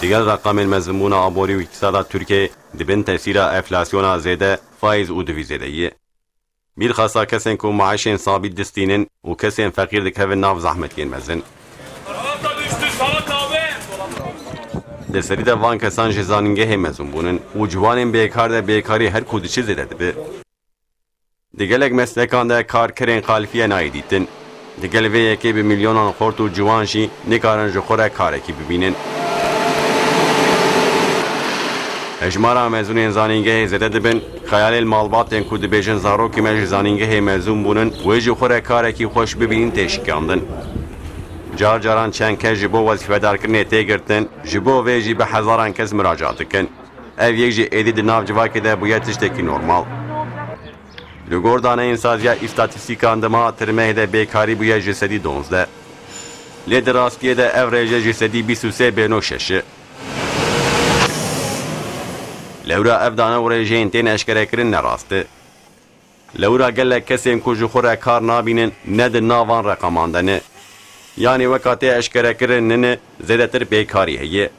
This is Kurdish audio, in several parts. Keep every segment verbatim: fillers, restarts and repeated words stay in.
Digel reqamên mezinbûna aborî û îktisada Tirkiyeyê di bin tesîra enflasyona zêde, faîz û dovîzê de ye. Bîrxasa kesên ku maaşên sabît distînin û kesên feqîr dikevin nav zehmetiyên mezin. Di serî de van kesan ji zanîngehê mezin bûnin û ciwanên bêkar de bêkarî her ku diçe zêde dibe. Di gelek meslekan de karkerên qalifiye nayê dîtin. Di gel vê yekê bi milyonan xort û ciwan jî nikarin ji xwe re karekî bibînin. Hejmara mezûnên zanîngehê zêde dibin, xeyalê li malbatên ku dibêjin zarokê me ji zanîngehê mezûn bûnin, wê ji xwe re karekî xweş bibînin tê şikandin. Car caran çend kes ji bo wezîfedarkirinê tê girtin, ji bo vê jî bi hezaran kes miracat dikin. Ev yek ji êdî di nav civakê de bûye tiştekî normal. Li gor daneyên Saziya Îstatîstîkan di meha Tirmehê de bêkarî bûye ji sedî donzdeh. Lê di rastiyê de ev rêje ji sedî bîst û sê bêno şeş e. Lewra ev dane û rêjeyên tên eşkerekirin ne rast e. Lewra gelek kesên ku ji xwe re kar nabînin ne di nav van reqaman de ne. Yanî weka tê eşkerekirin nine zêdetir bêkarî heye.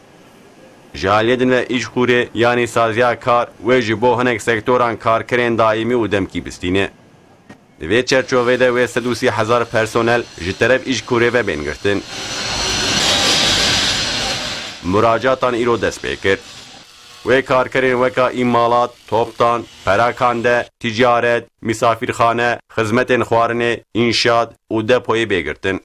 Ji aliyê din ve Îşxûrê yanî saziya kar wê ji bo hinek sektoran karkerên daîmî û demkî bistîne. Di vê çerçovê de wê sed û sî hezar personel ji teref Îşxûrê ve bên girtin. Muracatan îro dest pê kir. Wê karkerên weka îmalat, toptan, perakande, ticaret, misafirxane, xizmetên xwarinê, înşaat û depoyê bê girtin.